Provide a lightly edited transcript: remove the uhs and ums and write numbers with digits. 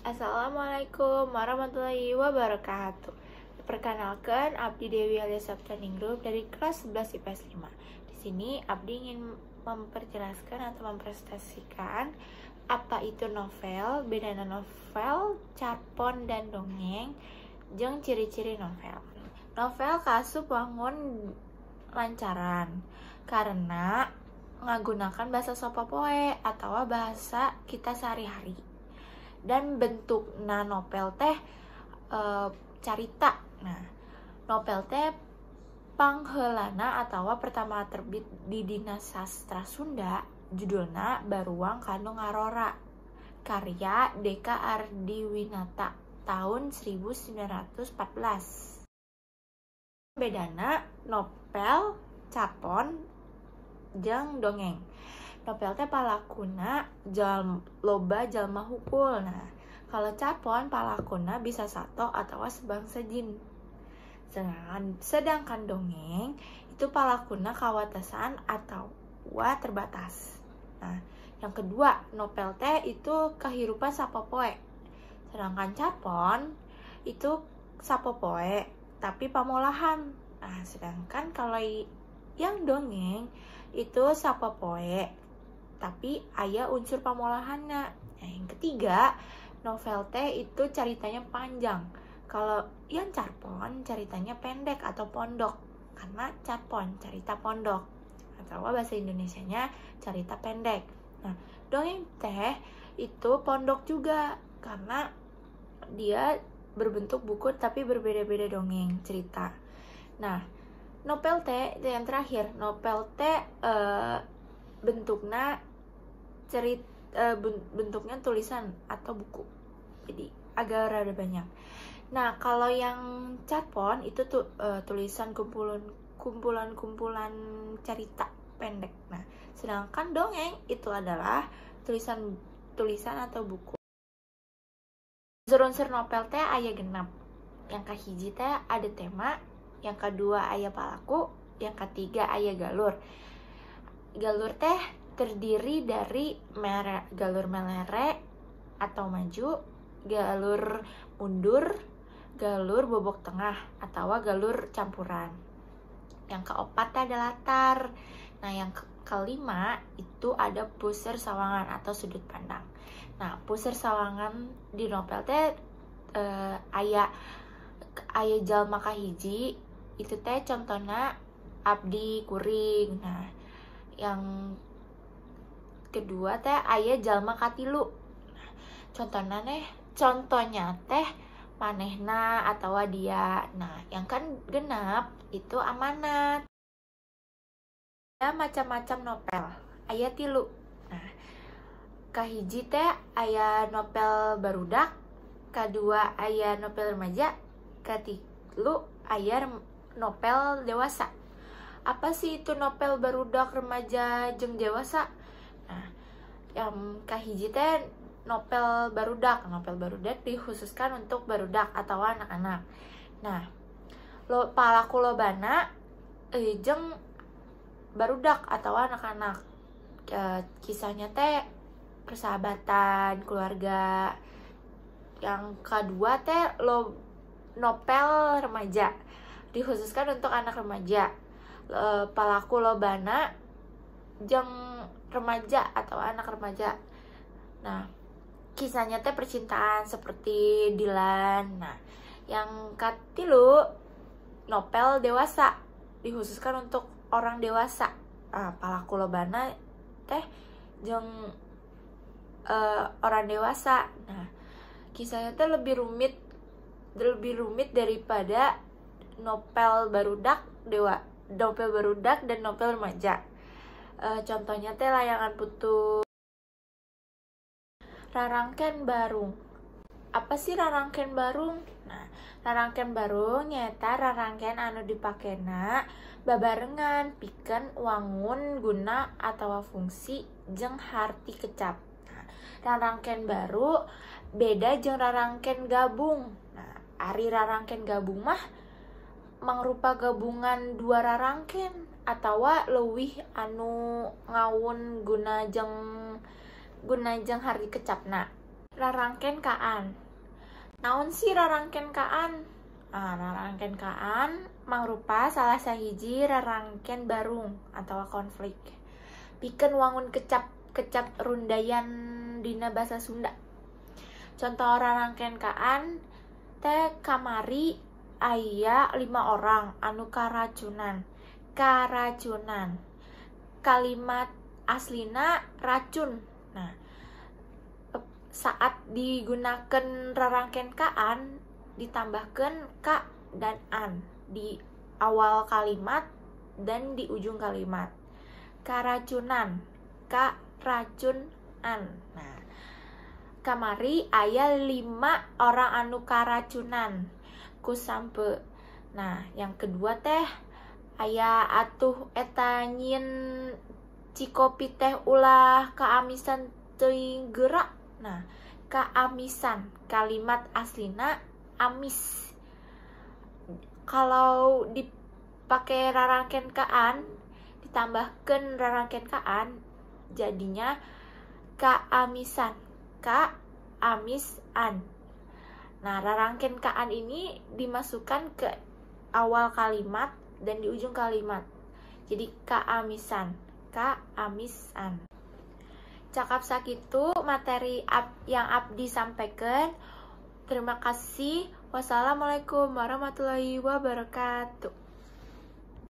Assalamualaikum warahmatullahi wabarakatuh. Perkenalkan, Abdi Dewi Alia Saptaningrum dari kelas 11 IPS 5. Di sini Abdi ingin memperjelaskan atau mempresentasikan apa itu novel, bedana novel, carpon, dan dongeng, jeung ciri-ciri novel. Novel kaasup wangun lancaran karena ngagunakan bahasa sapopoe atau bahasa kita sehari-hari. Dan bentukna novel teh carita. Nah, novel teh pangheulana atau pertama terbit di Dinas Sastra Sunda, judulna Baruang Kanu Ngarora, karya Deka Ardiwinata tahun 1914. Bedana novel, carpon, jeung dongeng. Novel teh palakuna loba jalma hukul. Nah, kalau carpon palakuna bisa sato atau sebangsa jin. Sedangkan dongeng itu palakuna kawatesan atau terbatas. Nah, yang kedua, novel teh itu kehidupan sapopoe. Sedangkan carpon itu sapopoe tapi pamolahan. Nah, sedangkan kalau yang dongeng itu sapopoe tapi aya unsur pamolahanna. Nah, yang ketiga, novel teh itu ceritanya panjang. Kalau yang carpon ceritanya pendek atau pondok, karena carpon cerita pondok atau bahasa Indonesianya cerita pendek. Nah, dongeng teh itu pondok juga karena dia berbentuk buku tapi berbeda-beda dongeng cerita. Nah, novel teh yang terakhir, novel teh bentuknya bentuknya tulisan atau buku, jadi agak rada banyak. Nah, kalau yang carpon itu tuh tulisan kumpulan-kumpulan cerita pendek. Nah, sedangkan dongeng itu adalah tulisan atau buku. Unsur-unsur novel teh aya genep. Yang kahiji teh ada tema, yang kedua aya palaku, yang ketiga aya galur. Galur teh terdiri dari galur melere atau maju, galur mundur, galur bobok tengah atau galur campuran. Yang keempat ada latar. Nah, yang kelima itu ada puseur sawangan atau sudut pandang. Nah, puseur sawangan di novel teh aya jalma kahiji itu teh contohna abdi kuring. Nah, yang kedua teh aya jalma katilu. Nah, contohnya teh manehna atau dia. Nah, yang kan genap itu amanat. Ada macam-macam novel, aya tilu. Nah, kahiji teh aya novel barudak, kedua aya novel remaja, katilu aya novel dewasa. Apa sih itu novel barudak, remaja, jeung dewasa? Nah, yang kahiji teh novel barudak. Novel barudak dikhususkan untuk barudak atau anak-anak. Nah, palaku lobana jeung barudak atau anak-anak. Kisahnya teh persahabatan, keluarga. Yang kedua teh novel remaja, dikhususkan untuk anak remaja. Palaku lobana jeung remaja atau anak remaja. Nah, kisahnya teh percintaan seperti Dilan. Nah, yang katilu novel dewasa, dikhususkan untuk orang dewasa. Palaku lobana teh jeung orang dewasa. Nah, kisahnya teh lebih rumit daripada novel barudak novel barudak dan novel remaja. Contohnya teh Layangan Putus. Rarangken Barung. Apa sih rarangken barung? Nah, rarangken barung nyaeta rarangken anu dipakena babarengan pikeun wangun guna atawa fungsi jeung harti kecap. Nah, rarangken baru beda jeung rarangken gabung. Nah, ari rarangken gabung mah mangrupa gabungan dua rarangken atawa leuwih anu ngawun guna jeung harti kecapna. Rarangken kaan. Naon sih rarangken kaan? Nah, rarangken kaan mangrupa salah sahiji rarangken barung atau konflik. Pikeun wangun kecap-kecap rundayan dina basa Sunda. Contoh rarangken kaan teh kamari aya 5 orang anu karacunan. Karacunan. Kalimat aslina racun. Nah, saat digunakan rarangken kaan ditambahkan ka dan an di awal kalimat dan di ujung kalimat. Karacunan, karacunan. Nah, kamari aya 5 orang anu karacunan ku sampe. Nah, yang kedua teh aya atuh eta nyieun cikopi teh ulah kaamisan teuing gerak. Nah, kaamisan kalimat aslina amis. Kalau dipakai rarangken kaan, ditambahkan rarangken kaan, jadinya kaamisan, kaamisan. Nah, rarangken kaan ini dimasukkan ke awal kalimat dan di ujung kalimat. Jadi kaamisan, kaamisan. Cakap sakitu materi yang abdi sampaikan. Terima kasih. Wassalamualaikum warahmatullahi wabarakatuh.